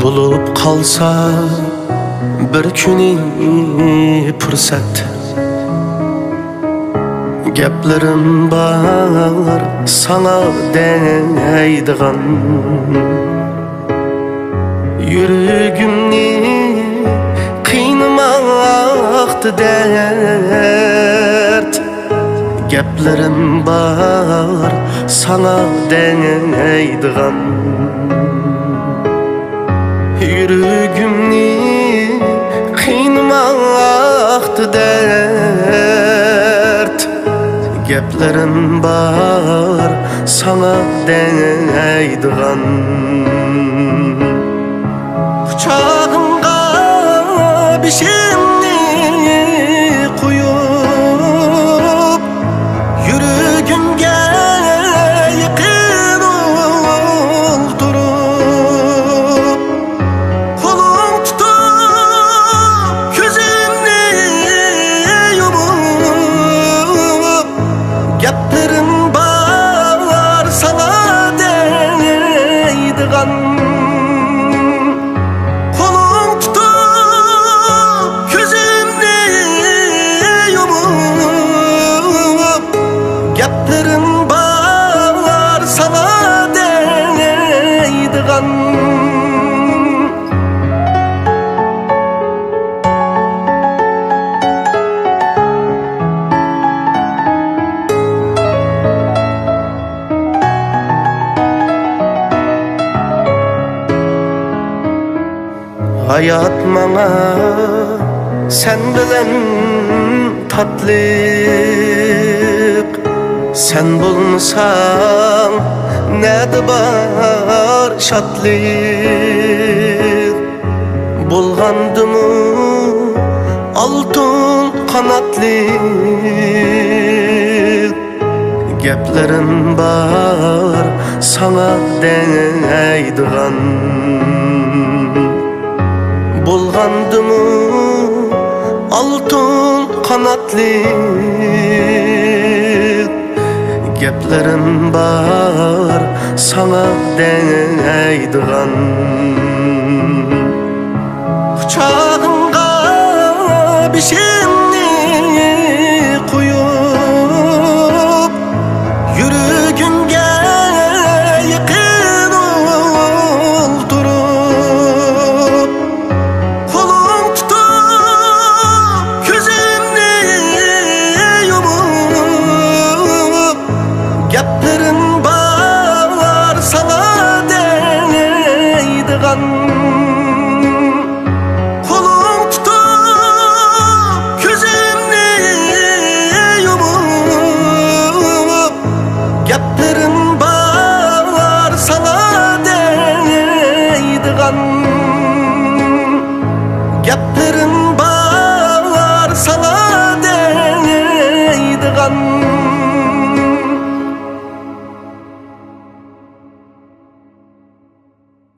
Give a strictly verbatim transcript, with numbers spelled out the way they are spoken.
بولۇپ قالسا بىر كۈنى پۇرسەت، گەپلىرىم بار ساڭا دەيدىغان. يۈرىكىمنى قىينىماقتا دەرد، گەپلىرىم بار ساڭا دەيدىغان. يۈرىكىمنى قىينىماقتا دەرد، گەپلىرىم بار ساڭا دەيدىغان. قۇچاغىڭغا بېشىمنى قويۇپ، يۈرىكىمگە يېقىن ئولتۇرۇپ، قولۇڭ تۇتۇپ، كۆزۈمنى يۇمۇپ، گەپلىرىم بار ساڭا دەيدىغان. قولۇڭ تۇتۇپ، كۆزۈمنى يۇمۇپ، گەپلىرىم بار ساڭا دەيدىغان. ھايات ماڭا سەن بىلەن تاتلىق، سەن بولمىساڭ نەدە بار شادلىق؟ بولغاندىمۇ ئالتۇن قاناتلىق، گەپلىرىم بار ساڭا دەيدىغان. بولغاندىمۇ ئالتۇن قاناتلىق، گەپلىرىم بار ساڭا دەيدىغان. قۇچاغىڭغا بېشىمنى قويۇپ، يۈرىكىمگە يېقىن ئولتۇرۇپ، قولۇڭ تۇتۇپ، كۆزۈمنى يۇمۇپ، گەپلىرىم بار ساڭا دەيدىغان. قولۇڭ تۇتۇپ، كۆزۈمنى يۇمۇپ، گەپلىرىم بار ساڭا دەيدىغان. گەپلىرىم بار ساڭا دەيدىغان.